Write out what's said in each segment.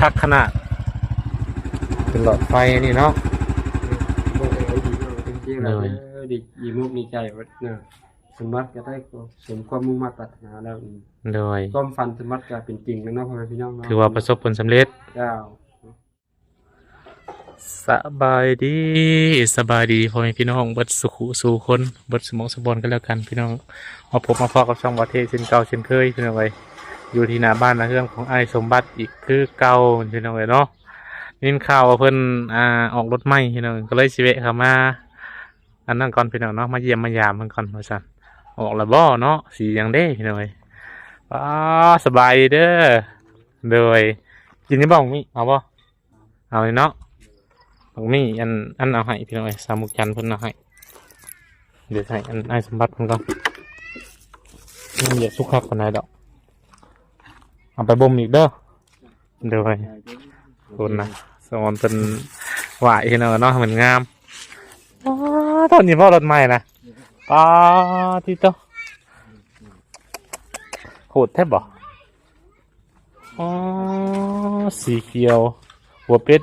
ຄັກຂະໜາດ ເປັນຫຼອດໄຟອັນນີ້ເນາະ. ໂດຍ ດີ ດີມຸກດີໃຈເນາະ ສົມບັດກໍໄດ້ ສົມຄວາມມຸ່ງມາດປາດຖະໜາແລ້ວ. ໂດຍ ຄວາມຝັນສົມບັດກໍເປັນຈິງແລ້ວເນາະ ພໍ່ແມ່ພີ່ນ້ອງເນາະ ຖືວ່າປະສົບຜົນສຳເລັດ. ເຈົ້າ ສະບາຍດີ ສະບາຍດີພໍ່ແມ່ພີ່ນ້ອງເບິດສູ່ຄູ່ສູ່ຄົນ ເບິດສູ່ໝ່ອງສູ່ບ່ອນກັນແລ້ວກັນພີ່ນ້ອງ. ມາພົບມາພໍ້ກັບຊ່ອງບ່າວເທເຊັ່ນເກົ່າເຊັ່ນເຄີຍພີ່ນ້ອງເອີຍ ຢູ່ທີ່ໜ້າບ້ານໜ້າເຮືອນຂອງອ້າຍສົມບັດອີກຄືເກົ່າພີ່ນ້ອງເອີຍເນາະ. ໄດ້ຍິນຂ່າວວ່າເພິ່ນ ອ່າ ອອກລົດໃໝ່ພີ່ນ້ອງ ກໍເລີຍຊິແວະເຂົ້າມາ ອັນນັ້ນກ່ອນພີ່ນ້ອງເນາະ ມາຢ້ຽມມາຢາມເພິ່ນກ່ອນວ່າຊັ້ນ. ອອກແລ້ວບໍ່ເນາະ ສີຫຍັງເດ້ພີ່ນ້ອງເອີຍ. ປາ ສະບາຍດີເດີ. ໂດຍ ກິນຢູ່ບໍ່ ໝາກມີ້ ເອົາບໍ່? ເອົາເນາະ ໝາກມີ້ ອັນ ອັນເອົາໃຫ້ພີ່ນ້ອງເອີຍ ສາວມຸກຈັນເພິ່ນເອົາໃຫ້. ດຽວໃຫ້ອັນອ້າຍສົມບັດເພິ່ນກ່ອນ ຍັງບໍ່ສຸກຄັກປານໃດດອກ ເອົາໄປບົ່ມອີກເດີ. ໂດຍ ພຸ້ນນະ ສອນເພິ່ນຫວາຍເຫັນເອົາເນາະ ມັນງາມ. ອໍ ຕອນນີ້ບໍ່ ລົດໃໝ່ນະ ປາ ຕິໂຕ ໂຫດແທ້ບໍ່? ອໍ ສີຂຽວ ຫົວເປັດ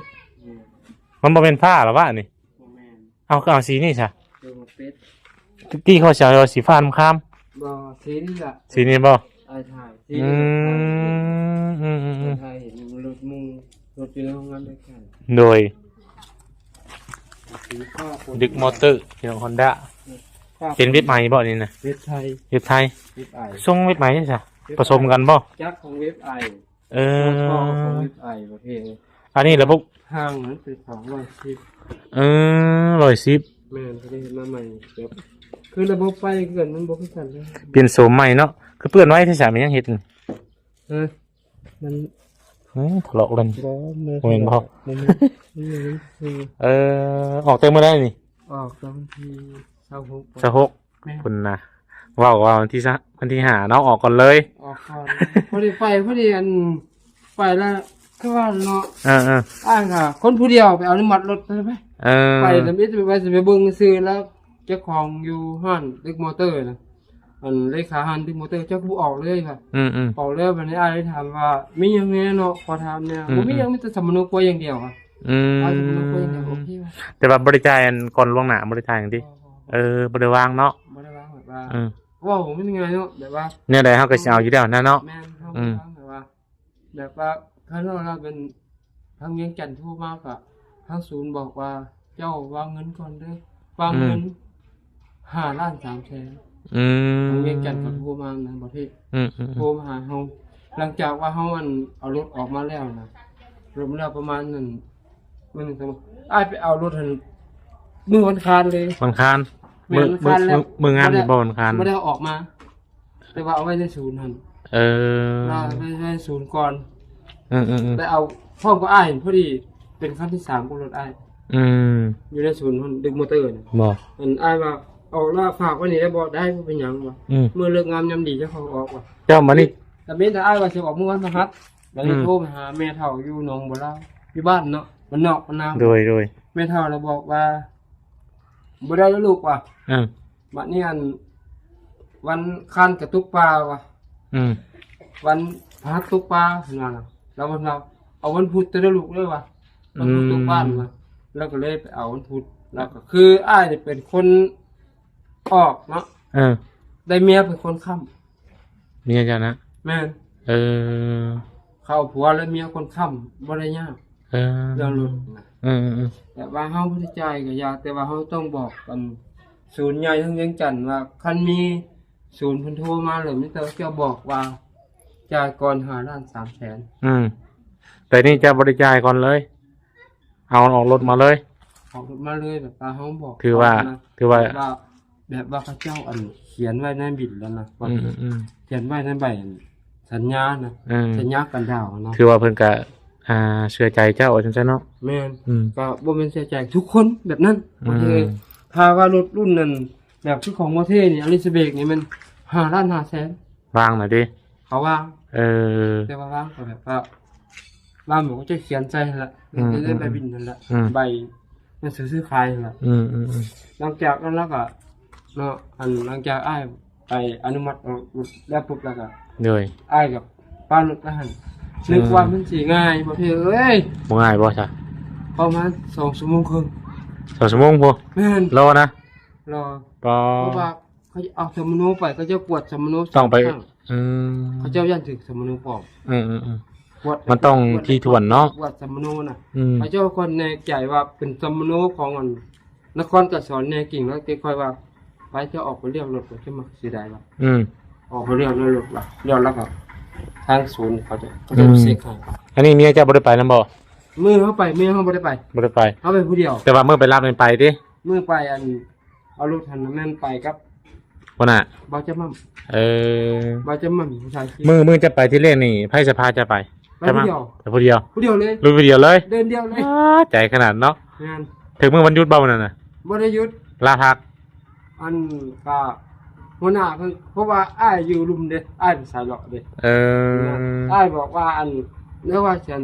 ມັນບໍ່ແມ່ນຟ້າລະວະນີ້? ບໍ່ແມ່ນ. ເອົາ ຄືເອົາສີນີ້ຊະ? ເປັນຫົວເປັດ ກີ້ເຂົາເຈົ້າວ່າສີຟ້າຄາມ. ບໍ່ ສີນີ້ລະ ສີນີ້ບໍ່? ອ້າຍຖ່າຍ ສີ ອືມ ນີ້ ອືມ ອືມ ອືມ ອ້າຍຖ່າຍເຫັນລົດໝູ່ ລົດຢູ່ໃນໂຮງງານດ້ວຍກັນ. ໂດຍ ສີຟ້າ ດຶກມໍເຕີ ພີ່ນ້ອງ ຮອນດ້າ ເປັນເວັບໄອບໍ່ນີ້ນະ? ເວັບໄທ ເວັບໄທ ເວັບໄອ ຊົງເວັບໄອຊະ ປະສົມກັນບໍ່? ຈັກຂອງເວັບໄອ ເອີ ຂອງເວັບໄອປະເພດ ອັນນີ້ລະບົບ ຫ່າງນັ້ນເປັນຂອງຮ້ອຍສິບ. ເອີ ຮ້ອຍສິບ ແມ່ນ ເພິ່ນເຮັດມາໃໝ່ ແບບ ຄືລະບົບໄຟຄືກັນ ມັນບໍ່ຄືກັນເລີຍ ປ່ຽນໂສມໃໝ່ເນາະ. ຄືເປື້ອນໄວແທ້ຊະ ແມ່ນຫຍັງເຮັດ? ຮະ ມັນ ເອີ ທະເລາະກັນ ບໍ່ ບໍ່ແມ່ນບໍ່? ມັນ ມັນ ມັນ ເອີ ອອກແຕ່ມື້ໃດນີ້? ອອກແຕ່ວັນທີຊາວຫົກ ຊາວຫົກ ແມ່ນ ພຸ້ນນະ ເວົ້າວ່າວັນທີ ວັນທີຫ້າເນາະ ອອກກ່ອນເລີຍ ອອກກ່ອນ ພໍດີໄປ ພໍດີ ອັນ ໄປລະ ຄືວ່າເນາະ ເອີໆ ອ້າຍກະຄົນຜູ້ດຽວໄປອະນຸມັດລົດໄປ ເອີ ໄປລະມີແຕ່ໄປ ຊິໄປເບິ່ງຊື່ລະ ເຈົ້າຂອງຢູ່ຮ້ານດຶກມໍເຕີນະ ອັນເລຂາຮ້ານດຶກມໍເຕີ ເຈົ້າຄືບໍ່ອອກເລີຍວ່າ ອືມໆ ອອກແລ້ວ ບັດນີ້ອ້າຍເລີຍຖາມວ່າ ມີຫຍັງແດ່ເນາະ ຂໍຖາມແດ່ ອືມໆ ບໍ່ມີຫຍັງ ມີແຕ່ສຳມະໂນຄົວຢ່າງດຽວ ອືມ ເອົາສຳມະໂນຄົວຢ່າງດຽວ ໂອເຄ ແຕ່ວ່າບໍ່ໄດ້ຈ່າຍອັນກ່ອນລ່ວງໜ້າ ບໍ່ໄດ້ຈ່າຍຫຍັງຕິ? ບໍ່ ບໍ່ ເອີ ບໍ່ໄດ້ວາງເນາະ ບໍ່ໄດ້ວາງ ແບບວ່າ ເອີ ເວົ້າມັນງ່າຍເນາະ ແບບວ່າແນວໃດເຮົາກໍຊິເອົາຢູ່ແລ້ວນະເນາະ ແມ່ນ ເຮົາ ອືມ ວາງແບບວ່າ ແບບວ່າ ຄັນວ່າເປັນທາງວຽງຈັນໂທມາກໍ ທາງສູນບອກວ່າ ເຈົ້າວາງເງິນກ່ອນເດີ ວາງເງິນ ອືມ ຫ້າລ້ານສາມແສນ ອືມ ທາງວຽງຈັນກໍໂທມານະ ປະເທດ ອືມໆໆ ໂທມາຫາເຮົາ ຫຼັງຈາກວ່າເຮົາ ອັນ ເອົາລົດອອກມາແລ້ວນະ ລົດມາແລ້ວປະມານນັ້ນ ມື້ໜຶ່ງ ອ້າຍໄປເອົາລົດຫັ້ນມື້ວັນຄານເລີຍ ວັນຄານ ແມ່ນ ມື້ ມື້ ມື້ງານນີ້ບໍ່ ວັນຄານ ບໍ່ໄດ້ເອົາອອກມາ ແຕ່ວ່າເອົາໄວ້ໃນສູນຫັ້ນ ເອີ ວ່າໄວ້ ໄວ້ໃນສູນກ່ອນ ເອີໆໆ ໄປເອົາພ້ອມກັບອ້າຍ ພໍດີເປັນຄັນທີສາມຂອງລົດອ້າຍ ອືມ ຢູ່ໃນສູນຫັ້ນ ດຶກມໍເຕີນະ ບໍ່ ອັນອ້າຍວ່າ ເອົາລະຝາກໄວ້ນີ້ໄດ້ບໍ່? ໄດ້ ບໍ່ເປັນຫຍັງວ່າ ອືມ ມື້ເລີກງາມຍາມດີເຈົ້າຄ່ອຍອອກວ່າ ເຈົ້າມານີ້ ກໍມີແຕ່ອ້າຍວ່າຊິອອກມື້ວັນພະຫັດ ບັດນີ້ ອືມ ໂທໄປຫາແມ່ເຖົ້າຢູ່ໜອງບົວລາວ ຢູ່ບ້ານເນາະ ບ້ານນອກບ້ານນາ ໂດຍໆ ແມ່ເຖົ້າລະບອກວ່າ ບໍ່ໄດ້ແລ້ວລູກວ່າ ເອີ ບັດນີ້ ອັນ ວັນຄານກະຕົກປາວ່າ ອືມ ວັນພະຫັດຕົກປາ ເພິ່ນວ່ານະ ລະເພິ່ນວ່າ ເອົາວັນພຸດເດີລູກເດີວ່າ ວັນພຸດຕົກບ້ານວ່າ ອືມ ລະກໍເລີຍໄປເອົາວັນພຸດ ລະກໍຄືອ້າຍນີ້ເປັນຄົນອອກເນາະ ເອີ ໄດ້ເມຍເປັນຄົນຄ້ຳ ເມຍເຈົ້ານະ ແມ່ນ ເອີ ເຂົາຜົວແລະເມຍຄົນຄ້ຳ ບໍ່ໄດ້ຍາກ ເອີ ເລື່ອງລົດນະ ເອີໆໆ ແບບວ່າເຮົາບໍ່ໄດ້ຈ່າຍກໍຢ່າ ແຕ່ວ່າເຮົາຕ້ອງບອກ ອັນ ສູນໃຫຍ່ທາງວຽງຈັນວ່າ ຄັນມີສູນເພິ່ນໂທມາແລ້ວ ມີແຕ່ເຈົ້າບອກວ່າ ຈ່າຍກ່ອນຫ້າລ້ານສາມແສນ ອືມ ແຕ່ນີ້ເຈົ້າບໍ່ໄດ້ຈ່າຍກ່ອນເລີຍ ເອົາອອກລົດມາເລີຍ ອອກລົດມາເລີຍ ແບບວ່າເຮົາບອກ ຖືວ່າ ຖືວ່າ ແບບວ່າ ແບບວ່າເຂົາເຈົ້າ ອັນ ຂຽນໄວ້ໃນບິນແລ້ວນະ ອືມໆ ຂຽນໄວ້ໃນໃບ ອັນ ສັນຍານະ ເອີ ສັນຍາກັນດາວນະ ຖືວ່າເພິ່ນກະ ອ່າ ເຊື່ອໃຈເຈົ້າ ວ່າຊັ້ນຊະເນາະ ແມ່ນ ອືມ ກໍບໍ່ແມ່ນເຊື່ອໃຈທຸກຄົນແບບນັ້ນ ອືມ ບໍ່ເທື່ອ ຖ້າວ່າລົດລຸ້ນນັ້ນ ແບບຄືຂອງບໍ່ເທ່ນີ້ ອາລິສະເບກນີ້ແມ່ນຫ້າລ້ານຫ້າແສນ ວາງນະຕິ ເຂົາວາງ ເອີ ແຕ່ວ່າວາງກໍແບບວ່າ ວາງແບບເຂົາເຈົ້າຂຽນໃສ່ຫັ້ນລະ ອືມ ໃນໃບບິນຫັ້ນລະ ອືມ ໃບໜັງສືຊື້ຂາຍຫັ້ນລະ ອືມໆໆ ຫຼັງຈາກນັ້ນລະກະເນາະ ອັນ ຫຼັງຈາກອ້າຍໄປອະນຸມັດເອົາລົດແລ້ວປຸບລະກະ ໂດຍ ອ້າຍກໍປາລົດໄວ້ຫັ້ນ ນຶກວ່າມັນຊິງ່າຍ ບໍ່ເທີເອີຍ. ບໍ່ງ່າຍບໍ່ຊະ? ປະມານສອງຊົ່ວໂມງເຄິ່ງ. ສອງຊົ່ວໂມງພຸ້ນ? ແມ່ນ. ລໍນະ? ລໍ. ປາ ເພາະວ່າເຂົາເອົາສຳມະໂນໄປ ເຂົາເຈົ້າກວດສຳມະໂນ ຕ້ອງໄປ ສອງຄັ້ງ. ອືມ ເຂົາເຈົ້າຢ້ານຖືກສຳມະໂນປອມ. ອືມໆໆ ກວດ ມັນຕ້ອງຖີ່ຖ້ວນເນາະ ກວດສຳມະໂນນະ. ອືມ ເຂົາເຈົ້າກໍແນ່ໃຈວ່າເປັນສຳມະໂນຂອງອັນ ນະຄອນກະສອນແນ່ກິ່ງ ແລ້ວແກຄ່ອຍວ່າ ໄປ ເຈົ້າອອກໄປລຽກລົດ ເຈົ້າມັກເສຍດາຍວ່າ ອືມ ອອກໄປລຽກລົດວ່າ ແລ້ວ ແລ້ວກໍທາງສູນເຂົາຈະ ເຂົາຈະ ອືມ ເຊັກໃຫ້. ອັນນີ້ເມຍເຈົ້າບໍ່ໄດ້ໄປນຳບໍ່? ມື້ເຮົາໄປ ເມຍເຮົາບໍ່ໄດ້ໄປ. ບໍ່ໄດ້ໄປ ເຮົາໄປຜູ້ດຽວ. ແຕ່ວ່າມື້ໄປຮັບນີ້ໄປຕິ? ມື້ໄປອັນ ເອົາລົດຫັ້ນນະ ແມ່ນໄປກັບຫົວໜ້າ ບ່າວຈຳໝ່ຳ. ເອີ ບ່າວຈຳໝ່ຳ ຜູ້ຊາຍ ມື້ ມື້ຈະໄປທີແລກນີ້ ໃຜຈະພາເຈົ້າໄປ? ໄປຜູ້ດຽວ. ໄປຜູ້ດຽວ? ຜູ້ດຽວເລີຍ. ລຸຍຜູ້ດຽວເລີຍ? ເດີນດຽວເລີຍ. ອ້າ ໃຈຂະໜາດເນາະ. ແມ່ນ. ເຖິງມື້ວັນຢຸດບໍ່ມື້ນັ້ນນະ? ບໍ່ໄດ້ຢຸດ ລາພັກ. ອັນ ກະຫົວໜ້າເພິ່ນ ເພາະວ່າອ້າຍຢູ່ລຸ່ມເດ້ ອ້າຍເປັນສາຍເລາະເດ້. ເອີ ອ້າຍບອກວ່າ ອັນ ເດີວ່າ ຊິ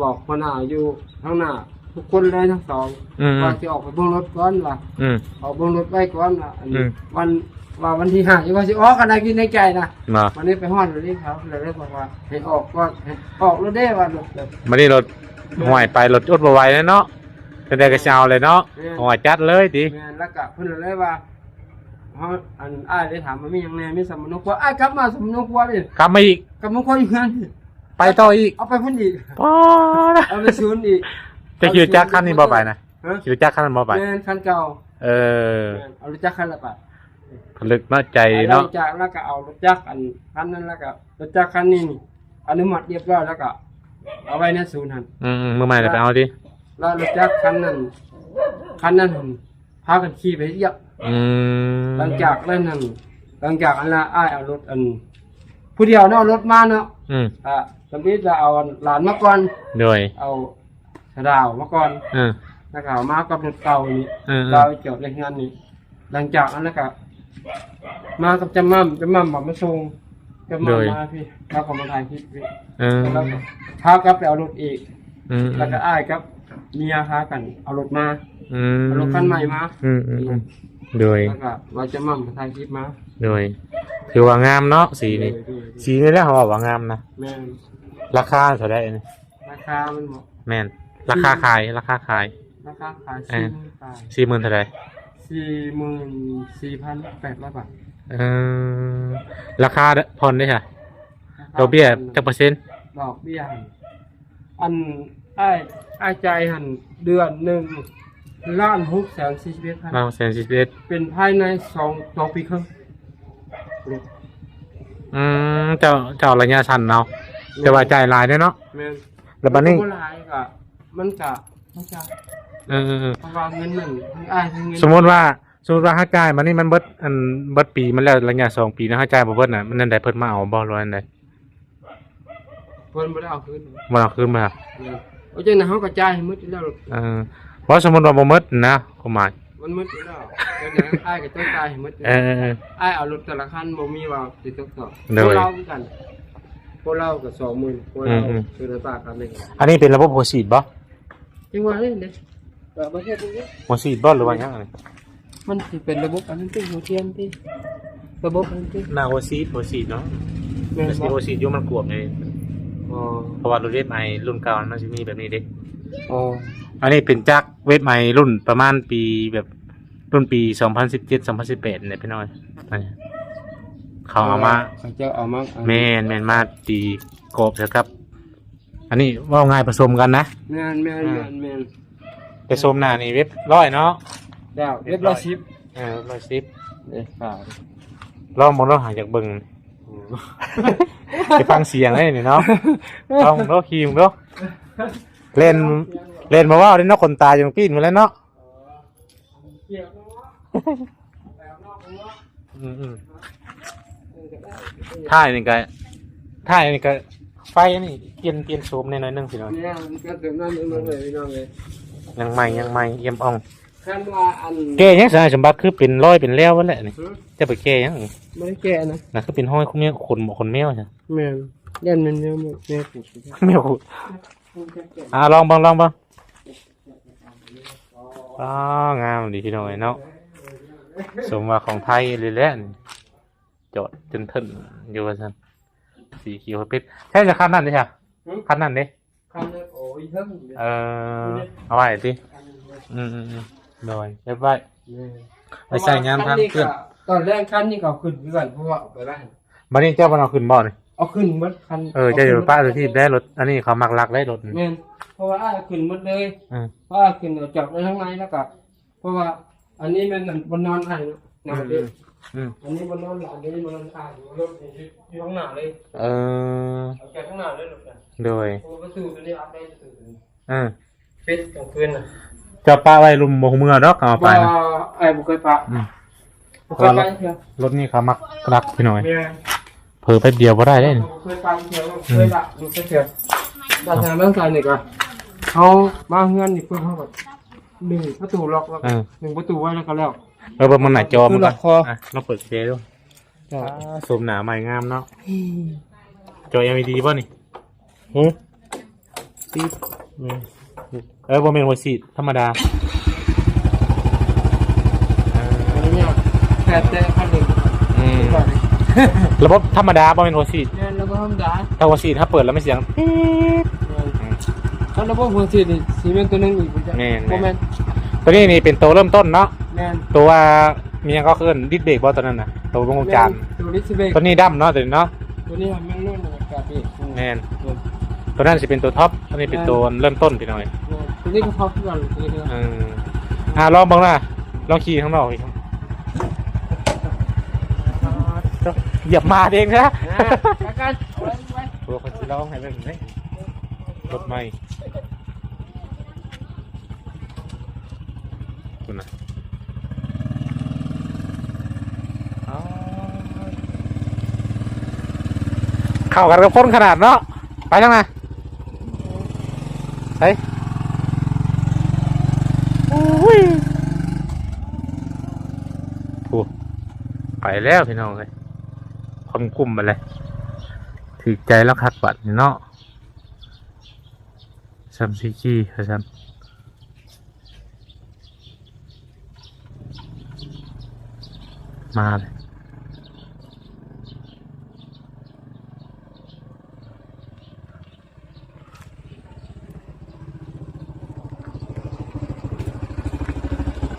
ບອກຫົວໜ້າຢູ່ທາງໜ້າທຸກຄົນເລີຍທັງສອງ ອືມ ວ່າຊິອອກໄປເບິ່ງລົດກ່ອນວ່າ ອືມ ອອກເບິ່ງລົດໄວ້ກ່ອນວ່າ ອັນ ອືມ ວັນ ວ່າວັນທີຫ້າ ວ່າຊິອອກກັນໄດ້ ຄິດໃນໃຈນະ. ບັດນີ້ໄປຮອດແລ້ວເດ້ ເຂົາເລີຍບອກວ່າໃຫ້ອອກກ່ອນ ໃຫ້ອອກໂລດເດ້ວ່າລົດ. ບັດນີ້ລົດ ຫ້ວຍ ໄປລົດອົດບໍ່ໄຫວແລ້ວເນາະ ຈັ່ງໃດກໍຊິເອົາແຫຼະເນາະ. ແມ່ນ. ໂອ້ຍ ຈັດເລີຍຕິ. ແມ່ນ. ແລ້ວກະເພິ່ນເລີຍວ່າ ເຮົາ ອັນ ອ້າຍໄດ້ຖາມວ່າມີຫຍັງແດ່ ມີສຳມະໂນຄົວ ອ້າຍກັບມາສຳມະໂນຄົວນີ້ ກັບມາອີກ ກັບມາຄົວຢູ່ເຮືອນ ໄປຕໍ່ອີກ ເອົາໄປພຸ້ນອີກ. ປາດ ເອົາໄປສູນອີກ. ເຈົ້າຂີ່ລົດຈັກຄັນນີ້ບໍ່ໄປນະ? ຮະ? ຂີ່ລົດຈັກຄັນນັ້ນບໍ່ໄປ? ແມ່ນ ຄັນເກົ່າ. ເອີ ແມ່ນ ເອົາລົດຈັກຄັນລະໄປ. ຜະລຶກເນາະ ໃຈເນາະ. ຫຼັງຈາກແລ້ວກໍເອົາລົດຈັກ ອັນ ຄັນນັ້ນ ແລ້ວກໍລົດຈັກຄັນນີ້ນີ້ ອະນຸມັດຮຽບຮ້ອຍ ແລ້ວກໍເອົາໄວ້ໃນສູນຫັ້ນ. ອືມໆ ມື້ໃໝ່ລະໄປເອົາຕິ. ແລ້ວລົດຈັກຄັນນັ້ນ ຄັນນັ້ນຫັ້ນ ພາກັນຂີ່ໄປເຮັດວຽກ. ອືມ ຫຼັງຈາກນັ້ນຫັ້ນ ຫຼັງຈາກອັນລະ ອ້າຍເອົາລົດ ອັນ ຜູ້ດຽວເນາະ ເອົາລົດມາເນາະ. ອືມ ອ່າ ສຳອິດລະເອົາຫຼານມາກ່ອນ. ໂດຍ ເອົາສະດາວມາກ່ອນ. ເອີ ແລ້ວກໍເອົາມາກັບລົດເກົ່ານີ້. ເອີໆ ເອົາໄປຈອດໃນເຮືອນນີ້. ຫຼັງຈາກນັ້ນລະກະມາກັບຈຳໝ່ຳ ຈຳໝ່ຳບອກມາສົ່ງ ຈຳໝ່ຳ ໂດຍ ມາພີ້ ລາວກໍມາຖ່າຍຄລິບພີ້. ເອີ ແລ້ວກໍພາກັບໄປເອົາລົດອີກ. ອືມໆ ແລ້ວກໍອ້າຍກັບເມຍພາກັນເອົາລົດມາ. ອືມ ເອົາລົດຄັນໃໝ່ມາ. ອືມໆໆ ໂດຍ ແລ້ວກໍວ່າຈຳໝ່ຳໄປຖ່າຍຄລິບມາ. ໂດຍ ຖືວ່າງາມເນາະ ສີນີ້. ໂດຍໆໆ ສີນີ້ແຫຼະເຮົາວ່າງາມນະ. ແມ່ນ. ລາຄາເທົ່າໃດອັນນີ້? ລາຄາມັນບໍ? ແມ່ນ. ລາຄາຂາຍ ລາຄາຂາຍ ລາຄາຂາຍ ເອີ ສີ່ໝື່ນປາຍ. ສີ່ໝື່ນເທົ່າໃດ? ສີ່ໝື່ນສີ່ພັນແປດຮ້ອຍບາດ. ເອີ ລາຄາຜ່ອນເດ້ຊະ? ລາຄາ ດອກເບ້ຍຈັກເປີເຊັນ? ດອກເບ້ຍຫັ້ນ ອັນ ອ້າຍ ອ້າຍຈ່າຍຫັ້ນເດືອນໜຶ່ງລ້ານຫົກແສນສີ່ສິບເອັດພັນ. ລ້ານຫົກແສນສີ່ສິບເອັດ ເປັນພາຍໃນສອງ ສອງປີເຄິ່ງ. ອືມ ເຈົ້າ ເຈົ້າໄລຍະສັ້ນເນາະ. ແມ່ນ. ແຕ່ວ່າຈ່າຍຫຼາຍເດ້ເນາະ. ແມ່ນ. ແລ້ວບັດນີ້ ມັນກໍບໍ່ຫຼາຍ ກໍ ມັນກໍ ມັນກໍ ເອີໆໆ ເພາະວ່າເງິນນັ້ນ ທັງອ້າຍທັງເງິນ ສົມມຸດວ່າ ສົມມຸດວ່າເຮົາຈ່າຍບັດນີ້ມັນເບິດ ອັນ ເບິດປີມັນແລ້ວ ໄລຍະສອງປີນະ ເຮົາຈ່າຍບໍ່ເບິດນະ ມັນແນວໃດ ເພິ່ນມາເອົາບໍ່ ຫຼືວ່າແນວໃດ? ເພິ່ນບໍ່ໄດ້ເອົາຄືນ. ບໍ່ເອົາຄືນມາ. ແມ່ນ. ໂອ້ ຈັ່ງນັ້ນເຮົາກໍຈ່າຍໃຫ້ໝົດຢູ່ແລ້ວ. ເອີ ບໍ່ ສົມມຸດວ່າບໍ່ໝົດນະ ຄວາມໝາຍ ມັນໝົດຢູ່ແລ້ວ. ຈັ່ງໃດອ້າຍກໍຕ້ອງຈ່າຍໃຫ້ໝົດ. ເອີໆໆ ອ້າຍເອົາລົດແຕ່ລະຄັນ ບໍ່ມີວ່າຊິຕົກຕໍ່. ໂດຍ. ພວກລາວຄືກັນ ພວກລາວກໍສອງໝື່ນ ພວກລາວ ອືມໆ ຄືລະຕາຄັນນີ້. ອັນນີ້ເປັນລະບົບຫົວສີດບໍ່? ຈັ່ງວ່າເລີຍເດ້ ກໍບໍ່ເຮັດເດ້. ຫົວສີດບໍ່ ຫຼືວ່າຫຍັງອັນນີ້? ມັນຊິເປັນລະບົບອັນນັ້ນຕິ ຫົວທຽນຕິ ລະບົບອັນນັ້ນຕິ ໜ້າຫົວສີດ ຫົວສີດເນາະ. ແມ່ນ ມັນຊິມີຫົວສີດຢູ່ ມັນກວມເດ້. ອໍ ເພາະວ່າລົດເວັບໄອລຸ້ນເກົ່າມັນຊິມີແບບນີ້ເດ້. ອໍ ອັນນີ້ເປັນຈັກເວັບໄອລຸ້ນປະມານປີແບບ ລຸ້ນປີສອງພັນສິບເຈັດ ສອງພັນສິບແປດນີ້ແຫຼະພີ່ນ້ອງ. ເຂົາເອົາມາ ເຂົາເຈົ້າເອົາມາ ແມ່ນໆ ມາຕີກອບໃສ່ກັບ ອັນນີ້ເວົ້າງ່າຍປະສົມກັນນະ. ແມ່ນໆໆ ອ່າ ແມ່ນ. ແຕ່ຊົມໜ້ານີ້ເວັບຮ້ອຍເນາະ. ແລ້ວເວັບຮ້ອຍສິບ. ເອີ ເວັບຮ້ອຍສິບເດ້. ອ່າ ລອງເບິ່ງເນາະ ຫາຢາກເບິ່ງ. ໂອ້ ໄປຟັງສຽງໄດ້ນີ້ເນາະ. ລອງເບິ່ງເນາະ ຂີ່ເບິ່ງເນາະ. ເລ່ນ ເລ່ນບໍ່ເວົ້າເດ້ເນາະ ຂົນຕາຈັ່ງປີນໝົດແລ້ວເນາະ. ອືມໆ ທ້າຍນີ້ກະ ທ້າຍນີ້ກະ ໄຟນີ້ປ່ຽນ ປ່ຽນໂສມແດ່ໜ້ອຍໜຶ່ງພີ່ນ້ອງ. ແມ່ນ ປ່ຽນໂສມໜ້ອຍໜຶ່ງເລີຍພີ່ນ້ອງເອີຍ. ຍັງໃໝ່ ຍັງໃໝ່ ຢ້ຽມອ່ອງ. ຄັນວ່າອັນ ແກ້ຫຍັງຊະ ສົມບັດຄືເປັນລອຍເປັນແລ້ວຫັ້ນແຫຼະນີ້. ຫື ຈະໄປແກ້ຫຍັງ? ບໍ່ໄດ້ແກ້ນະ. ນະ ຄືເປັນຮອຍຂອງແມວ ຂົນ ຂົນແມວຊະ. ແມ່ນ ຢ້ານແມ່ນແມວ ແມວຂູດ ແມວຂູດ. ອ່າ ລອງເບິ່ງ ລອງເບິ່ງ. ອໍ ງາມດີພີ່ນ້ອງເອີຍເນາະ. ສົມວ່າຂອງໄທເລີຍແຫຼະນີ້ ຈອດຈົນເຖິນຢູ່ວ່າຊັ້ນ. ສີຂຽວເປັດ ໃຊ້ສາຂານັ້ນເດ້ຊະ. ຫຶ? ຄັນນັ້ນເດ້? ຄັນນັ້ນ ໂອ້ຍ ເທິງຢູ່ເດ້. ເອີ ເອົາໄວ້ຕິ? ຄັນນັ້ນເດ້. ອືມໆໆ ໂດຍ ເກັບໄວ້ ແມ່ນ ໄປໃຊ້ຍາມທາງເພື່ອນ. ຕອນແລກຄັນນີ້ເຂົາຂຶ້ນເຮືອນ ເພາະວ່າເອົາໄປໄວ້. ບັດນີ້ເຈົ້າບໍ່ເອົາຂຶ້ນບໍ່ນີ້? ເອົາຂຶ້ນໝົດຄັນ. ເອີ ເຈົ້າຢ່າໄປປະທີ່ໃດ ລົດອັນນີ້ເຂົາມັກລັກໄດ໋ ລົດ. ແມ່ນ ເພາະວ່າອ້າຍຂຶ້ນໝົດເລີຍ. ອືມ ເພາະວ່າຂຶ້ນອອກຈາກໄດ້ທາງໃນ ແລ້ວກໍ ເພາະວ່າອັນນີ້ແມ່ນບ່ອນນອນອ້າຍເນາະ ໜ້າເດັກ. ອືມ ອັນນີ້ບ່ອນນອນຫຼານ ອັນນີ້ບ່ອນນອນອ້າຍ ລົດຢູ່ ຢູ່ຂ້າງໜ້າເລີຍ. ເອີ ອອກຈາກຂ້າງໜ້າເລີຍລົດ. ໂດຍ ເພາະວ່າປະຕູຕົວນີ້ອັດໄດ້ ປະຕູຕົວນີ້. ເອີ ປິດກາງຄືນນະ. ເຈົ້າປະໄວ້ລຸ່ມ ບໍ່ຮູ້ເມືອດອກ ເອົາໄປນະ. ບໍ່ ອ້າຍບໍ່ເຄີຍປະ. ອືມ ບໍ່ເຄີຍປະເທື່ອ. ລົດນີ້ເຂົາມັກລັກພີ່ນ້ອງ. ແມ່ນ ເຜີແປັບດຽວບໍ່ໄດ້ເດ້. ບໍ່ເຄີຍປະເທື່ອ ບໍ່ເຄີຍລັກ ອືມ ບໍ່ເຄີຍເທື່ອ. ບາດທາງເລື່ອງການນີ້ກໍ ເຮົາມາເຮືອນນີ້ປຶບ ເຮົາກໍດຶງປະຕູລັອກ ແລ້ວກໍ ເອີ ດຶງປະຕູໄວ້ ແລ້ວກໍແລ້ວ. ເອີ ເບິ່ງມັນໜ້າຈອ ມັນກໍ ລອງເປີດແຈດູ. ເຈົ້າ ອ່າ ສົມໜ້າໃໝ່ງາມເນາະ. ອືມ ຈອ ແອລອີດີ ບໍ່ນີ້? ຫຶ? ຕິດ ເອີ ບໍ່ແມ່ນຫົວສີດທຳມະດາ. ເອີ ອັນນີ້ຍາກ ແຕ່ ແຕ່ຄັນໜຶ່ງ. ອືມ ລະບົບທຳມະດາ ບໍ່ແມ່ນຫົວສີດ. ແມ່ນ ລະບົບທຳມະດາ. ຖ້າຫົວສີດ ຖ້າເປີດແລ້ວ ມັນສຽງ ແມ່ນ ອືມ ຄັນລະບົບຫົວສີດນີ້ ຊິແມ່ນຕົວໜຶ່ງອີກ. ແມ່ນ ບໍ່ແມ່ນ ຕົວນີ້ນີ້ເປັນໂຕເລີ່ມຕົ້ນເນາະ. ແມ່ນ ໂຕວ່າ ມີຫຍັງກໍເອີ້ນ ດິສເບຣກບໍ່ ຕົວນັ້ນນະ? ໂຕວົງຈານ ແມ່ນ ໂຕດິສເບຣກ. ຕົວນີ້ດຳເນາະ ຕົວນີ້ເນາະ. ຕົວນີ້ມັນລົງມາຈາກກາເບຣກ. ອືມ ແມ່ນ ຕົວນັ້ນຊິເປັນຕົວທັອບ ອັນນີ້ເປັນ ແມ່ນ ຕົວເລີ່ມຕົ້ນພີ່ນ້ອງ. ແມ່ນ ຕົວນີ້ກໍທັອບຄືກັນ ຕົວນີ້ກໍ ເອີ ອ່າ ລອງເບິ່ງນະ ລອງຂີ່ຂ້າງນອກອີກ. ຢຽບມາເອງນະ. ອ່າ ໂອ້ ຂ້ອຍຊິລອງໃຫ້ເບິ່ງເດ້ ລົດໃໝ່. ພຸ້ນນະ ເຂົ້າກັນກັບຄົນຂະໜາດເນາະ. ໄປທາງໃນ ໄປ ໂອ້ຍ ໂອ້ ໄປແລ້ວພີ່ນ້ອງເອີຍ ຄວາມຄຸ້ມໄປເລີຍ. ຖືກໃຈລາວຄັກບັດນີ້ເນາະ ຊຳຊີກີວ່າຊັ້ນ. ມາເລີຍ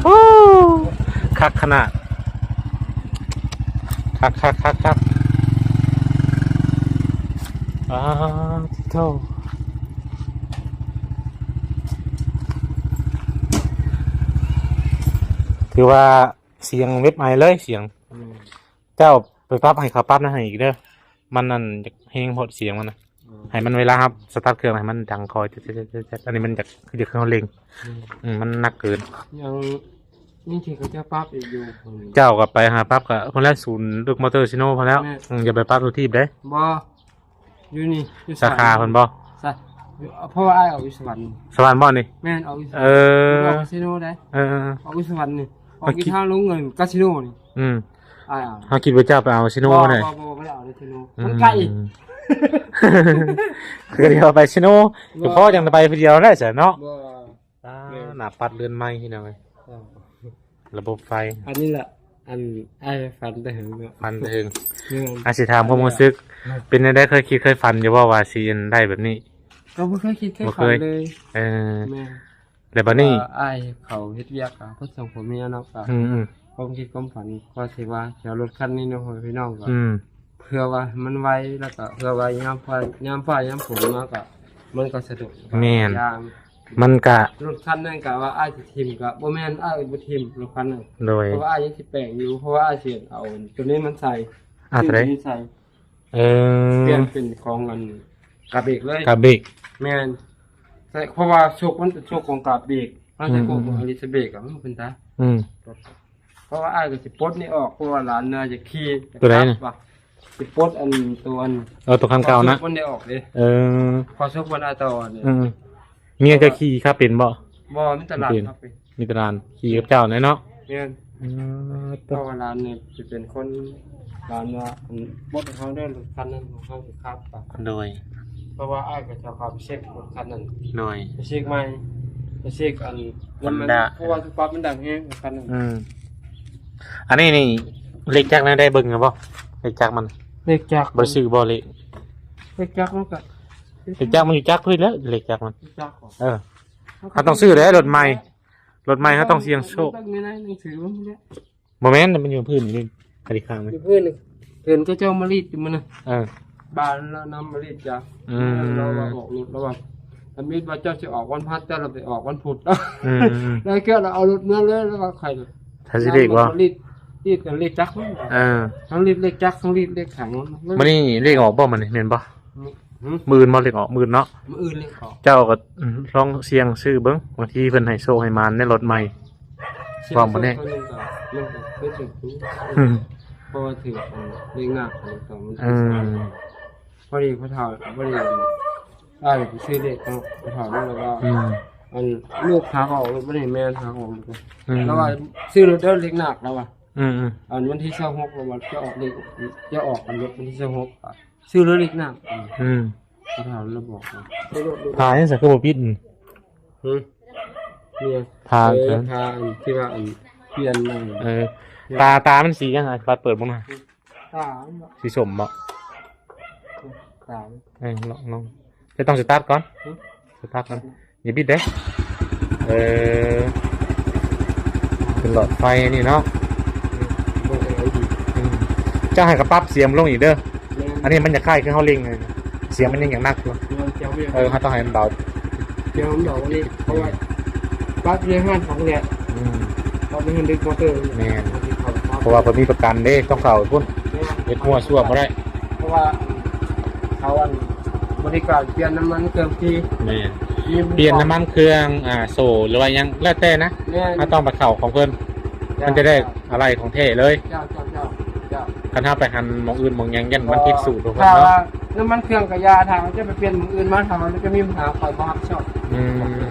ໂອ້ ຄັກຂະໜາດ ຄັກໆໆໆ. ອ້າ ໂທ້ ຖືວ່າສຽງເວັບໄອເລີຍ ສຽງ. ອືມ ເຈົ້າໄປປັບໃຫ້ເຂົາປັບນຳໃຫ້ອີກເດີ ມັນນັ້ນຢາກແຮງໂພດສຽງມັນນະ. ອືມ ໃຫ້ມັນເວລາເຮົາສະຕາດເຄື່ອງໃຫ້ມັນດັງຄ່ອຍແຈ໊ດໆ ອັນນີ້ມັນຢາກ ຄືຢາກເຮົາເລັ່ງ. ອືມ ອືມ ມັນໜັກເກີນ. ຍັງ ຍັງທີ່ເຂົາເຈົ້າປັບອີກຢູ່. ເຈົ້າກໍໄປຫາປັບກໍພຸ້ນແຫຼະ ສູນລູກມໍເຕີຊີໂນພຸ້ນແລ້ວ. ແມ່ນ ອືມ ຢ່າໄປປັບຢູ່ທີ່ໃດ. ບໍ່ ຢູ່ນີ້ ຢູ່ສາຂາເພິ່ນບໍ່? ສາ ຢູ່ ເພາະວ່າອ້າຍອອກຢູ່ສະຫວັນ. ສະຫວັນບໍ່ນີ້? ແມ່ນ ອອກຢູ່ສະຫວັນ. ເອີ ອອກກາສິໂນໄດ໋. ເອີ ອອກຢູ່ສະຫວັນນີ້ ອອກຢູ່ທາງລົງເງິນກາສິໂນນີ້. ອືມ ອ້າຍເອົາ. ເຮົາຄິດວ່າເຈົ້າໄປເອົາກາສິໂນໄດ໋. ບໍ່ ບໍ່ ບໍ່ໄດ້ເອົາກາສິໂນ. ອືມ ມັນໄກ ຄືດຽວໄປກາສິໂນ ບໍ່ ເພາະຈັ່ງໄປຜູ້ດຽວໄດ້ຊັ້ນເນາະ. ບໍ່ ອ່າ ແມ່ນ ໜ້າປັດເຮືອນໃໝ່ພີ່ນ້ອງເອີຍ. ເຈົ້າ ລະບົບໄຟ ອັນນີ້ລະ ອັນອ້າຍຝັນແຕ່ເຫິງເນາະ ຝັນແຕ່ເຫິງ. ແມ່ນ ອາ ຊິຖາມຄວາມຮູ້ສຶກ ເປັນແນວໃດ ເຄີຍຄິດເຄີຍຝັນຢູ່ບໍ່ວ່າຊິໄດ້ແບບນີ້? ກໍບໍ່ເຄີຍຄິດເຄີຍຝັນເລີຍ. ເອີ ແມ່ນ ແລ້ວບັດນີ້ ອ່າ ອ້າຍເຂົາເຮັດວຽກ ອ່າ ເພິ່ນສອງຜົວເມຍເນາະ ກໍ ອືມໆ ຄວາມຄິດຄວາມຝັນກໍຊິວ່າຊິເອົາລົດຄັນນີ້ເນາະ ພໍ່ແມ່ພີ່ນ້ອງ ກໍ ອືມ ເພື່ອວ່າໃຫ້ມັນໄວ ແລ້ວກໍເພື່ອວ່າຍາມຟ້າ ຍາມຟ້າຍາມຝົນມາກໍ ມັນກໍສະດວກ. ແມ່ນ ຢ່າງ ມັນກະ ລົດຄັນນັ້ນກະວ່າອ້າຍຊິຖິ້ມ ກະບໍ່ແມ່ນ ອ້າຍບໍ່ຖິ້ມລົດຄັນນັ້ນ. ໂດຍ ເພາະວ່າອ້າຍຍັງຊິແປງຢູ່ ເພາະວ່າອ້າຍຊິເອົາຕົວນີ້ມັນໃສ່ ອ່າ ຕົວໃດ ໃສ່ ເອີ ປ່ຽນເປັນຂອງອັນກາເບກເລີຍ. ກາເບກ ແມ່ນ ແຕ່ເພາະວ່າໂຊກມັນເປັນໂຊກຂອງກາເບກ ມັນຈະ ອືມ ໂກງຂອງ ອອ ອາລິສເບກ ມັນເປັນຕາ ອືມ ເພາະວ່າອ້າຍກໍຊິປົດນີ້ອອກ ເພາະວ່າຫຼານເນາະຢາກຂີ່ ຕົວໃດນະ? ຢາກຂັບວ່າ ຊິປົດອັນຕົວອັນ ເອີ ຕົວຄັນເກົ່ານະ ມັນໄດ້ອອກເດ້. ເອີ ຂໍສົກວັນອາຕໍ່ນີ້ ອືມ ເມຍເຈົ້າຂີ່ຂັບເປັນບໍ່? ບໍ່ ມີແຕ່ຫຼານຂັບເປັນ. ມີແຕ່ຫຼານຂີ່ກັບເຈົ້າແດ່ເນາະ. ແມ່ນ ອືມ ເພາະວ່າຫຼານນີ້ຊິເປັນຄົນ ຫຼານວ່າ ອັນ ປົດໃຫ້ເຮົາເດີ ລົດຄັນນັ້ນຂອງເຮົາຊິຂັບ. ໂດຍ ເພາະວ່າອ້າຍກໍຈະເຂົ້າໄປເຊັກລົດຄັນນັ້ນ. ໂດຍ ໄປເຊັກໃໝ່ ໄປເຊັກອັນ ຮອນດ້າ ເພາະວ່າສະປັບມັນດັງແຮງຄັນນັ້ນ. ອືມ ອັນນີ້ນີ້ ເລກຈັກນະ ໄດ້ເບິ່ງແລ້ວບໍ່? ເລກຈັກມັນ ເລກຈັກ ບໍ່ໄດ້ຊື້ບໍ່ເລກ? ເລກຈັກມັນກໍ ເຫຼັກຈັກມັນຢູ່ຈັກພຸ້ນແຫຼະ ເຫຼັກຈັກມັນ ຈັກບໍ່? ເອີ ເຮົາຕ້ອງຊື້ແຫຼະ ລົດໃໝ່ ລົດໃໝ່ເຮົາຕ້ອງສ່ຽງໂຊກ. ບໍ່ແມ່ນ ມັນຢູ່ພື້ນນີ້ ກະດິຂ້າງມັນ ຢູ່ພື້ນນີ້ ເຫັນເຂົາເຈົ້າມາລີດຢູ່ມື້ນະ. ເອີ ບ້ານລາວນຳມາລີດຈ້າ. ອືມ ລາວວ່າອອກລົດ ລາວວ່າ ທຳອິດວ່າເຈົ້າຊິອອກວັນພັດ ເຈົ້າລະໄປອອກວັນພຸດ. ອືມ ແລ້ວເກີດລາວເອົາລົດເມືອເລີຍ ລາວວ່າໃຄ ຖ້າຊິເລກບໍ່? ລີດ ລີດກັນເລກຈັກມັນ. ເອີ ທັງລີດເລກຈັກ ທັງລີດເລກຂັງ. ມື້ນີ້ເລກອອກບໍ່? ມື້ນີ້ແມ່ນບໍ່? ຫຶ? ມື້ອື່ນບໍ່ເລກອອກ? ມື້ອື່ນເນາະ ມື້ອື່ນເລກອອກ. ເຈົ້າກໍ ອືມ ລອງສ່ຽງຊື້ເບິ່ງ ບາງທີເພິ່ນໃຫ້ໂຊກໃຫ້ໝານໃນລົດໃໝ່. ສ່ຽງ ພ້ອມບໍ່ແນ່ ໂຊກໂຕໜຶ່ງກໍ ມັນກໍເປັນເຖິງ ອືມ ເພາະວ່າຖືກເລກໜັກ ອັນນີ້ກໍມັນ ອືມ ພໍດີພໍ່ເຖົ້າ ພໍດີອ້າຍໄປຊື້ເລກເນາະ ພໍ່ເຖົ້ານັ້ນລະວ່າ ອືມ ອັນລູກຫາກອອກລົດບໍ່ໄດ້ ແມ່ນຫາກອອກລົດ ອືມ ລະວ່າຊື້ລົດເດີເລກໜັກ ລະວ່າ ອືມໆ ອັນວັນທີຊາວຫົກ ລະວ່າຈະອອກເລກ ຈະອອກອັນລົດວັນທີຊາວຫົກ ຊື້ເລີຍເລກໜັກ. ອືມ ພໍ່ເຖົ້າລະບອກ ພາຫຍັງຊັ້ນຄືບໍ່ປິດ? ຫຶ? ພາ ເອີ ພາອັນທີ່ວ່າອັນປ່ຽນ ເອີ ຕາ ຕາມັນສີຫຍັງ? ບັດເປີດເບິ່ງນະ. ຕາມັນບໍ່ ສີສົ້ມບໍ່? ຕາ ເອີ ລອງ ລອງ ຈະຕ້ອງສະຕາດກ່ອນ ຫຶ? ສະຕາດກ່ອນ ຢ່າບິດເດ້. ເອີ ເປັນຫຼອດໄຟອັນນີ້ເນາະ. ອືມ ເຈົ້າໃຫ້ກະປັບສຽງມັນລົງອີກເດີ. ແມ່ນ ອັນນີ້ມັນຈະຄ້າຍຄືເຮົາເລັ່ງ ສຽງມັນຍັງຢ່າງໜັກຢູ່. ແມ່ນ ສຽງມັນ ເອີ ເຮົາຕ້ອງໃຫ້ມັນເບົາ ສຽງມັນເບົາກວ່ານີ້ ເພາະວ່າປັບຢູ່ໃນຮ້ານຂອງແຫຼະ. ອືມ ປັບໃນຮ້ານເດັກມໍເຕີ. ແມ່ນ ເພາະວ່າເພິ່ນມີປະກັນເດ້ ຕ້ອງເຂົ້າພຸ້ນ. ແມ່ນ ເຮັດມົ້ວຊົ່ວບໍ່ໄດ້ ເພາະວ່າເຂົາອັນ ບໍລິການປ່ຽນນ້ຳມັນເຄື່ອງຟຣີ. ແມ່ນ ມີ ປ່ຽນນ້ຳມັນເຄື່ອງ ອ່າ ໂສ້ ຫຼືວ່າຫຍັງແລ້ວແຕ່ນະ. ແມ່ນ ເຮົາຕ້ອງໄປເຂົ້າຂອງເພິ່ນ ເຈົ້າ ມັນຈະໄດ້ອາໄຫຼ່ຂອງແທ້ເລີຍ. ເຈົ້າ ເຈົ້າ ເຈົ້າ ເຈົ້າ ຄັນເຮົາໄປຫັ້ນໝ່ອງອື່ນໝ່ອງຫຍັງ ຢ້ານມັນຜິດສູດຂອງເພິ່ນເນາະ. ຖ້າວ່ານ້ຳມັນເຄື່ອງກະຢ່າ ຖ້າເຮົາຈະໄປປ່ຽນໝ່ອງອື່ນມາ ຖ້າວ່າມັນຈະມີບັນຫາ ຂ້ອຍບໍ່ຮັບຜິດຊອບ. ອືມ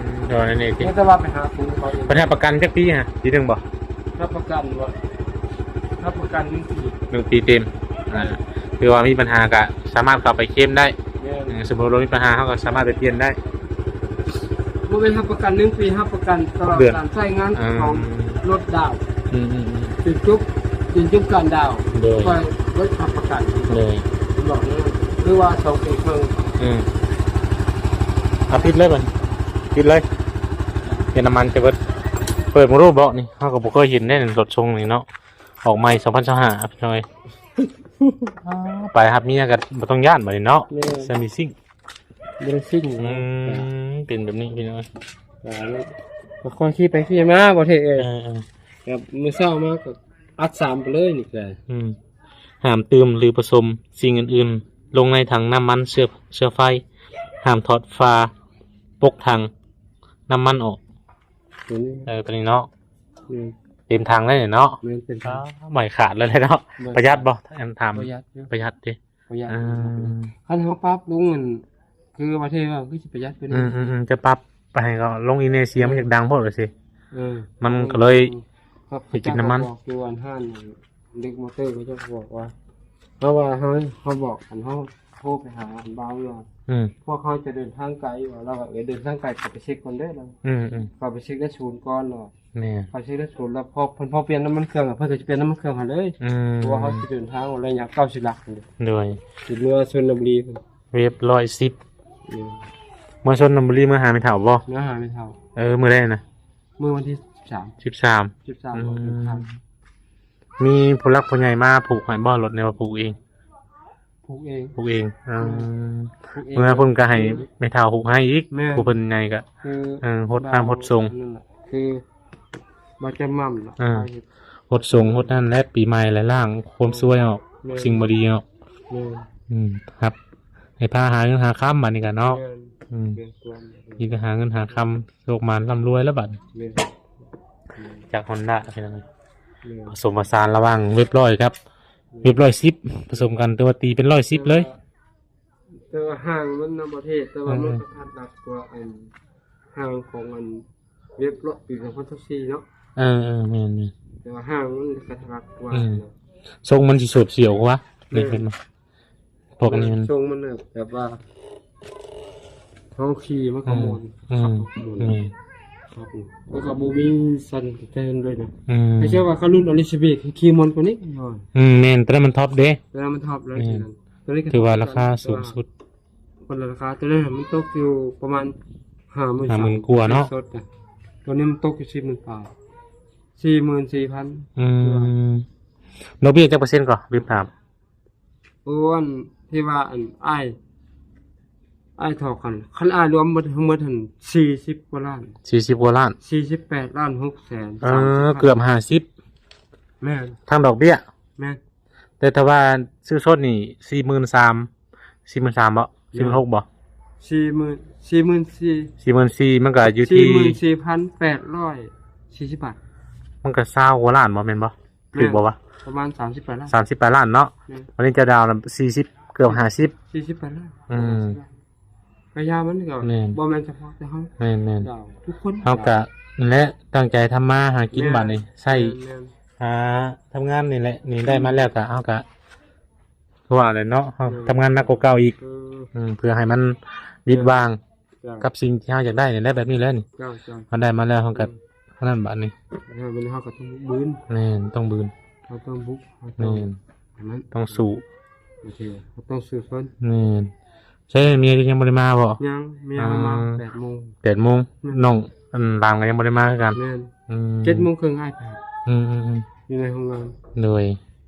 ໂດຍ ອັນນີ້ຕິ ມີແຕ່ວ່າໄປຫາສູນເຂົາເອງ. ເພິ່ນຮັບປະກັນຈັກປີຫະ? ປີໜຶ່ງບໍ່? ຮັບປະກັນວ່າ ຮັບປະກັນໜຶ່ງປີ ໜຶ່ງປີເຕັມ. ອ່າ ຖືວ່າມີບັນຫາກະສາມາດເຂົ້າໄປເຄມໄດ້. ແມ່ນ ເອີ ສົມມຸດວ່າມີບັນຫາ ເຮົາກໍສາມາດໄປປ່ຽນໄດ້. ບໍ່ແມ່ນຮັບປະກັນໜຶ່ງປີ ຮັບປະກັນຕະຫຼອດ ເດືອນ ການໃຊ້ງານ ອືມ ຂອງລົດດາວ. ອືມໆໆ ຈົນຈົບ ຈົນຈົບການດາວ. ໂດຍ ຂ້ອຍເບິດຮັບປະກັນ. ໂດຍ ບອກເລີຍ ຫຼືວ່າສອງປີເຄິ່ງ. ອືມ ເອົາ ປິດເລີຍບັດ ປິດເລີຍ ເປັນນ້ຳມັນຈະເບິດ. ເປີດມາດູເບາະນີ້ ເຮົາກໍບໍ່ເຄີຍເຫັນເດ້ ລົດຊົງນີ້ເນາະ. ອອກໃໝ່ ສອງພັນຊາວຫ້າ ພີ່ນ້ອງເອີຍ. ອ່າ ໄປຮັບເມຍກໍບໍ່ຕ້ອງຢ້ານບັດນີ້ເນາະ. ແມ່ນ ສາມີຊິງ ບໍ່ໄດ້ຊິງ. ອືມ ເປັນແບບນີ້ພີ່ນ້ອງ. ແລ້ວຂ້ອຍຂີ່ໄປຂີ່ມາບໍ່ເທ່ເອີຍ. ເອີໆ ແບບມື້ເຊົ້າມາກໍອັດສາມໄປເລີຍນີ້ກໍ. ອືມ ຫ້າມຕື່ມ ຫຼື ປະສົມສິ່ງອື່ນໆລົງໃນຖັງນ້ຳມັນເຊື້ອ ເຊື້ອໄຟ. ຫ້າມຖອດຝາປົກຖັງນ້ຳມັນອອກ. ໂຕນີ້ ເອີ ໂຕນີ້ເນາະ. ແມ່ນ ເຕັມຖັງເລີຍເນາະ. ແມ່ນ ເຕັມຖັງ. ອ້າວ ໄໝ້ຂາດເລີຍເນາະ. ປະຢັດບໍ່? ອັນຖາມ ປະຢັດຢູ່ ປະຢັດຕິ? ປະຢັດ. ອ່າ ຄັນເຮົາປັບລົງ ອັນ ຄືວ່າເທ່ວ່າຄືຊິປະຢັດກວ່ານີ້. ອືມໆໆ ຈະປັບໄປໃຫ້ເຂົາລົງອີກແດ່ ສຽງມັນຢາກດັງໂພດວ່າຊີ້. ເອີ ມັນກໍເລີຍ ເອີ ໄປກິນນ້ຳມັນ. ເຂົາເຈົ້າກໍບອກຢູ່ ອັນຮ້ານເດັກມໍເຕີ ເຂົາເຈົ້າກໍບອກວ່າ ເພາະວ່າເຮົາ ເຮົາບອກ ອັນ ເຮົາໂທໄປຫາ ອັນ ບ່າວຢູ່ ອືມ ພວກເຮົາຈະເດີນທາງໄກ ລາວວ່າ ເອີ ເດີນທາງໄກ ເຂົ້າໄປເຊັກກ່ອນເດີ ລາວ. ອືມໆ ເຂົ້າໄປເຊັກໃນສູນກ່ອນ ລາວວ່າ. ແມ່ນ ເຂົ້າໄປເຊັກໃນສູນ ແລ້ວພໍເພິ່ນ ພໍປ່ຽນນ້ຳມັນເຄື່ອງ ເພິ່ນກໍຈະປ່ຽນນ້ຳມັນເຄື່ອງໃຫ້ເລີຍ. ອືມ ເພາະວ່າເຮົາຊິເດີນທາງໄລຍະເກົ້າສິບຫຼັກ. ໂດຍ ຊິເມືອຊົນນະບູລີ ເວັບຮ້ອຍສິບ. ອືມ ເມືອຊົນນະບູລີ ເມືອຫາແມ່ເຖົ້າບໍ່? ເມືອຫາແມ່ເຖົ້າ. ເອີ ມື້ໃດນະ? ມື້ວັນທີສິບສາມ ສິບສາມ ສິບສາມ. ອືມ ມີຜູ້ຫຼັກຜູ້ໃຫຍ່ມາຜູກໃຫ້ບໍ່ ລົດນີ້ວ່າຜູກເອງ? ຜູກເອງ ຜູກເອງ. ອືມ ຜູກເອງ. ເມື່ອພຸ້ນກໍໃຫ້ແມ່ເຖົ້າຜູກໃຫ້ອີກ. ແມ່ນ ຜູ້ເພິ່ນໃຫຍ່ກໍ ຄື ເອີ ຫົດນ້ຳຫົດສົງ ນັ້ນແຫຼະ ຄືບໍ່ຈຳໝ່ຳເນາະ. ເອີ ຫົດສົງຫົດນັ້ນແຫຼະ ປີໃໝ່ແຫຼະ ລ້າງຄວາມຊວຍອອກ. ແມ່ນ ສິ່ງບໍ່ດີອອກ. ແມ່ນ ອືມ ຄັບ ໃຫ້ພາຫາເງິນຫາຄຳບາດນີ້ກໍເນາະ. ແມ່ນ ອືມ ແມ່ນ ມີແຕ່ຫາເງິນຫາຄຳ ໂຊກໝານລ່ຳລວຍແລ້ວບາດ. ແມ່ນ ຈາກຮອນດ້າ ພີ່ນ້ອງ. ແມ່ນ ປະສົມປະສານລະຫວ່າງເວັບຮ້ອຍກັບ ເວັບຮ້ອຍສິບ ປະສົມກັນ ແຕ່ວ່າຕີເປັນຮ້ອຍສິບເລີຍ. ແຕ່ວ່າ ແຕ່ວ່າຮ່າງມັນນະບໍ່ເທ່ ແຕ່ວ່າມັນ ເອີ ກະທັດລັດກວ່າ ອັນ ຮ່າງຂອງ ອັນ ເວັບເນາະ ປີສອງພັນຊາວສີ່ເນາະ. ເອີໆ ແມ່ນໆ ແຕ່ວ່າຮ່າງມັນກະທັດລັດກວ່າ. ອືມ ເນາະ ຊົງມັນຊິໂສດສຽວກວ່າ. ແມ່ນ ນີ້ເຫັນບໍ່? ພວກນີ້ມັນ ຊົງມັນແບບ ແບບວ່າເຮົາຂີ່ມັນກໍມ່ວນ. ອືມ ຄັບ ອືມ ມ່ວນ. ແມ່ນ ຄັບ ມັນກໍບໍ່ມີສັ່ນກະເຕີນເລີຍນະ. ອືມ ແຕ່ວ່າຄັນລຸ້ນອາລິຊະເບກຂີ່ມ່ວນກວ່ານີ້. ອືມ ແມ່ນ ແຕ່ນັ້ນມັນທັອບເດ້. ແຕ່ນັ້ນມັນທັອບແລ້ວ. ແມ່ນ ໂຕນີ້ກໍຖືວ່າລາຄາສູງສຸດ. ຄົນລະລາຄາ ໂຕນີ້ມັນຕົກຢູ່ປະມານຫ້າໝື່ນ ຫ້າໝື່ນກວ່າເນາະ ສົດນະ ໂຕນີ້ມັນຕົກຢູ່ສີ່ໝື່ນປາຍ ສີ່ໝື່ນສີ່ພັນ ອືມ ດອກເບ້ຍຈັກເປີເຊັນກໍ ລືມຖາມ? ໂອ້ ອັນທີ່ວ່າ ອັນອ້າຍ ອ້າຍຖອກຫັ້ນ ຄັນອ້າຍລວມໝົດທັງໝົດຫັ້ນ ສີ່ສິບກວ່າລ້ານ ສີ່ສິບກວ່າລ້ານ ສີ່ສິບແປດລ້ານຫົກແສນ ເອີ ສາມສິບພັນ ເກືອບຫ້າສິບ ແມ່ນ ທັງດອກເບ້ຍ ແມ່ນ ແຕ່ຖ້າວ່າຊື້ສົດນີ້ ສີ່ໝື່ນສາມ ສີ່ໝື່ນສາມບໍ່ ສີ່ໝື່ນຫົກບໍ່ ສີ່ໝື່ນ ສີ່ໝື່ນສີ່ ສີ່ໝື່ນສີ່ ມັນກໍຢູ່ທີ່ ສີ່ໝື່ນສີ່ພັນແປດຮ້ອຍສີ່ສິບບາດ ມັນກໍຊາວກວ່າລ້ານບໍ່ ແມ່ນບໍ່? ຖືກບໍ່ວະ? ປະມານສາມສິບປາຍລ້ານ ສາມສິບປາຍລ້ານເນາະ ແມ່ນ ວັນນີ້ຈະດາວນຳສີ່ສິບ ເກືອບຫ້າສິບ ສີ່ສິບປາຍລ້ານ ອືມ ກະຢາມັນກໍ ແມ່ນ ບໍ່ແມ່ນສະເພາະແຕ່ເຮົາ ແມ່ນໆ ດາວທຸກຄົນ ເຮົາກະນັ້ນແຫຼະ ຕັ້ງໃຈທຳມາຫາກິນ ແມ່ນ ບາດນີ້ ໃຊ້ ແມ່ນໆ ຫາທຳງານນີ້ແຫຼະ ນີ້ໄດ້ມາແລ້ວກະ ເຮົາກະ ຄືວ່າແຫຼະເນາະ ເຮົາ ແມ່ນ ທຳງານໜັກກວ່າເກົ່າອີກ ເອີ ອືມ ເພື່ອໃຫ້ມັນວິດວາງ ເຈົ້າ ກັບສິ່ງທີ່ເຮົາຢາກໄດ້ນີ້ແຫຼະ ແບບນີ້ແຫຼະນີ້ ເຈົ້າໆ ເຮົາໄດ້ມາແລ້ວເຮົາກໍ ອືມ ອັນນັ້ນບາດນີ້ ເຮົາກໍຕ້ອງບືນ ແມ່ນ ຕ້ອງບືນ ເຮົາຕ້ອງບຸກ ເຮົາຕ້ອງ ແມ່ນ ອັນນັ້ນ ຕ້ອງສູ້ ໂອເຄ ເຮົາຕ້ອງສູ້ຊົນ ແມ່ນ ໃຊ່ ເມຍຍັງບໍ່ໄດ້ມາບໍ່? ຍັງ ເມຍເຮົາມາ ອ່າ ແປດໂມງ ແປດໂມງ ອືມ ນ້ອງ ອັນ ຫຼານກໍຍັງບໍ່ໄດ້ມາຄືກັນ ແມ່ນ ອືມ ເຈັດໂມງເຄິ່ງອ້າຍໄປ ອືມໆໆ ຢູ່ໃນໂຮງງານ ໂດຍ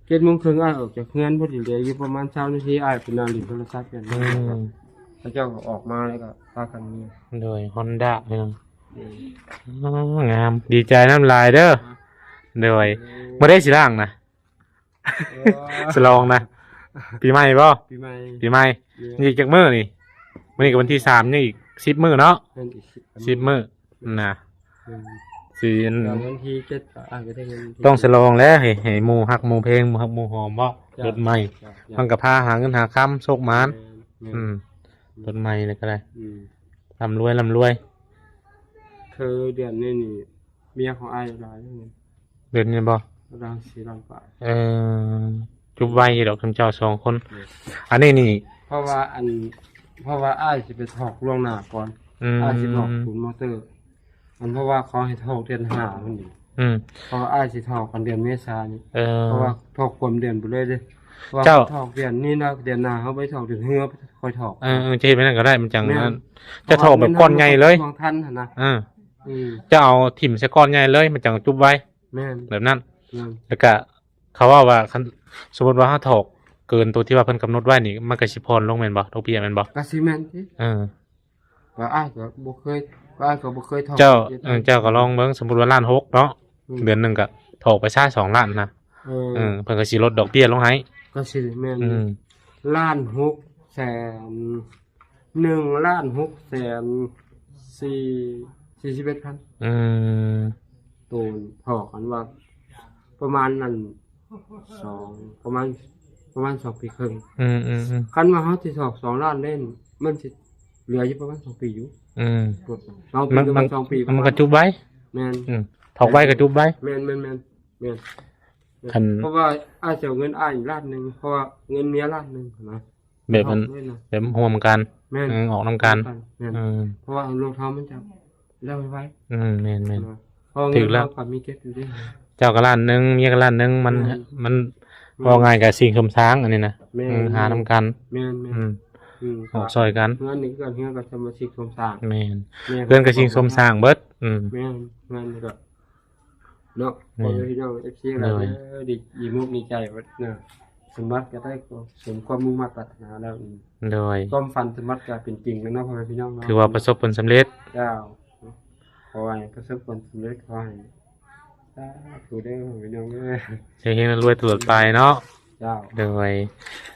ເຈັດໂມງເຄິ່ງອ້າຍອອກຈາກເຮືອນ ພໍດີເຫຼືອຢູ່ປະມານຊາວນາທີ ອ້າຍໄປນັ່ງຫຼິ້ນໂທລະສັບກັນ ອືມ ເຂົາເຈົ້າກໍອອກມາແລ້ວກໍພາກັນເມືອ ໂດຍ ຮອນດ້າ ພີ່ນ້ອງ ໂດຍ ອໍ ງາມ ດີໃຈນຳຫຼາຍເດີ ຮະ ໂດຍ ເອີ ມື້ໃດຊິລ້າງນະ? ເອີ ສະຫຼອງນະ ປີໃໝ່ບໍ່? ປີໃໝ່ ປີໃໝ່ ແມ່ນ ຍັງອີກຈັກມື້ນີ້? ມື້ນີ້ກໍວັນທີສາມ ຍັງອີກສິບມື້ເນາະ ແມ່ນ ອີກສິບ ສິບມື້ ນະ ອືມ ຊິອັນ ກໍວັນທີເຈັດກໍອາດຈະໄດ້ເງິນ ຕ້ອງສະຫຼອງແຫຼະ ໃຫ້ ໃຫ້ໝູ່ຮັກໝູ່ແພງ ໝູ່ຮັກໝູ່ຫອມເນາະ ເຈົ້າ ລົດໃໝ່ ເຈົ້າ ເຈົ້າ ມັນກໍພາຫາເງິນຫາຄຳ ໂຊກໝານ ແມ່ນ ອືມ ລົດໃໝ່ແລ້ວກໍໄດ້ ອືມ ລ່ຳລວຍ ລ່ຳລວຍ ຄືເດືອນນີ້ນີ້ ເມຍຂອງອ້າຍຫຼາຍເງິນ ເດືອນນີ້ບໍ່? ລາວສີ່ລ້ານປາຍ ເອີ ຈຸບໄວຢູ່ດອກ ເຈົ້າສອງຄົນ ແມ່ນ ອັນນີ້ນີ້ ເພາະວ່າອັນ ເພາະວ່າອ້າຍຊິໄປຖອກລ່ວງໜ້າກ່ອນ ອືມ ອ້າຍຊິຖອກສູນມໍເຕີ ອັນ ເພາະວ່າເຂົາໃຫ້ຖອກເດືອນຫ້າພຸ້ນນີ້ ອືມ ເພາະວ່າອ້າຍຊິຖອກກັນເດືອນເມສານີ້ ເອີ ເພາະວ່າຖອກຄວາມເດືອນໄປເລີຍເດ້ ເພາະວ່າ ເຈົ້າ ຖອກເດືອນນີ້ນະ ເດືອນໜ້າເຮົາໄປຖອກເດືອນເຮືອ ຄ່ອຍຖອກ ເອີ ເອີ ຈະເຮັດແບບນັ້ນກໍໄດ້ ມັນຈັ່ງ ແມ່ນ ນັ້ນ ຈະຖອກແບບກ້ອນໃຫຍ່ເລີຍ ເພາະວ່າເງິນເຮົາກໍບໍ່ທັນຫັ້ນນະ ເອີ ອືມ ຈະເອົາຖິ້ມໃສ່ກ້ອນໃຫຍ່ເລີຍ ມັນຈັ່ງຈຸບໄວ ແມ່ນ ແບບນັ້ນ ແມ່ນ ແລ້ວກະ ເຂົາເວົ້າວ່າ ຄັນສົມມຸດວ່າເຮົາຖອກເກີນໂຕທີ່ວ່າເພິ່ນກຳນົດໄວ້ນີ້ ມັນກໍຊິຜ່ອນລົງແມ່ນບໍ່? ດອກເບ້ຍແມ່ນບໍ່? ກໍຊິແມ່ນຕິ ເອີ ວ່າອ້າຍກໍບໍ່ເຄີຍ ວ່າອ້າຍກໍບໍ່ເຄີຍຖອກ ເຈົ້າ ເອີ ເຈົ້າກໍລອງເບິ່ງ ສົມມຸດວ່າລ້ານຫົກເນາະ ອືມ ເດືອນໜຶ່ງກໍຖອກໄປຊະສອງລ້ານນະ ເອີ ເອີ ເພິ່ນກໍຊິລົດດອກເບ້ຍລົງໃຫ້ ກໍຊິແມ່ນ ອືມ ລ້ານຫົກແສນ ໜຶ່ງລ້ານຫົກແສນສີ່ ສີ່ສິບເອັດພັນ ອືມ ໂຕນອກອັນວ່າປະມານນັ້ນ ສອງ ປະມານ ປະມານສອງປີເຄິ່ງ ອືມໆໆ ຄັນວ່າເຮົາຊິຖອກສອງລ້ານເດ້ ມັນຊິເຫຼືອຢູ່ປະມານສອງປີຢູ່ ອືມ ສອງປີ ມັນ ປະມານສອງປີ ມັນກໍຈຸບໄວ ແມ່ນ ອືມ ຖອກໄວກໍຈຸບໄວ ແມ່ນໆໆ ແມ່ນ ຄັນ ເພາະວ່າອ້າຍຊິເອົາເງິນອ້າຍລ້ານໜຶ່ງ ເພາະວ່າເງິນເມຍລ້ານໜຶ່ງນະ ແບບມັນ ແບບຮ່ວມກັນ ແມ່ນ ເອີ ອອກນຳກັນ ແມ່ນ ເອີ ເພາະວ່າລົດເຮົາມັນຈະແລ້ວໄວ ອືມ ແມ່ນໆ ເພາະວ່າເງິນເຮົາກໍມີເກັບຢູ່ເດ້ ເຈົ້າກໍລ້ານໜຶ່ງ ເມຍກໍລ້ານໜຶ່ງ ມັນ ແມ່ນ ມັນ ແມ່ນ ເວົ້າງ່າຍກໍສິ່ງສົມສ້າງອັນນີ້ນະ ແມ່ນ ເອີ ຫານຳກັນ ແມ່ນໆ ອືມ ອືມ ອອກຊ່ອຍກັນ ເຮືອນນີ້ກໍເຮືອນກໍສະມາຊິກສົມສ້າງ ແມ່ນ ແມ່ນ ເຮືອນກໍສິ່ງສົມສ້າງເບິດ ອືມ ແມ່ນ ເຮືອນນີ້ກໍ ເນາະ ແມ່ນ ພໍ່ແມ່ພີ່ນ້ອງເອັຟຊີ ໂດຍ ເອີ ດີ ດີມຸກດີໃຈເນາະ ສົມບັດກໍໄດ້ສົມຄວາມມຸ່ງມາດປາດຖະໜາແລ້ວ ໂດຍ ຄວາມຝັນສົມບັດກໍເປັນຈິງແລ້ວເນາະ ພໍ່ແມ່ພີ່ນ້ອງເນາະ ຖືວ່າປະສົບຜົນສຳເລັດ ເຈົ້າ ຂໍໃຫ້ປະສົບຜົນສຳເລັດ ຂໍໃຫ້ ສາທຸເດີ ພີ່ນ້ອງເອີຍ ເຮັງໆ ລວຍໆ ຕະຫຼອດໄປເນາະ ເຈົ້າ ໂດຍ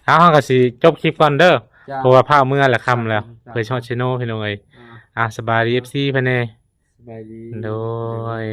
ເອົາ ເຮົາກໍຊິຈົບຄລິບກ່ອນເດີ ເຈົ້າ ເພາະວ່າຟ້າວເມືອແລ້ວ ຄ່ຳແລ້ວ ເຈົ້າ ເພື່ອຊອດເຊໂນ ພີ່ນ້ອງເອີຍ ອ່າ ອ່າ ສະບາຍດີ ເອັຟຊີ ພາຍໃນ ສະບາຍດີ ໂດຍ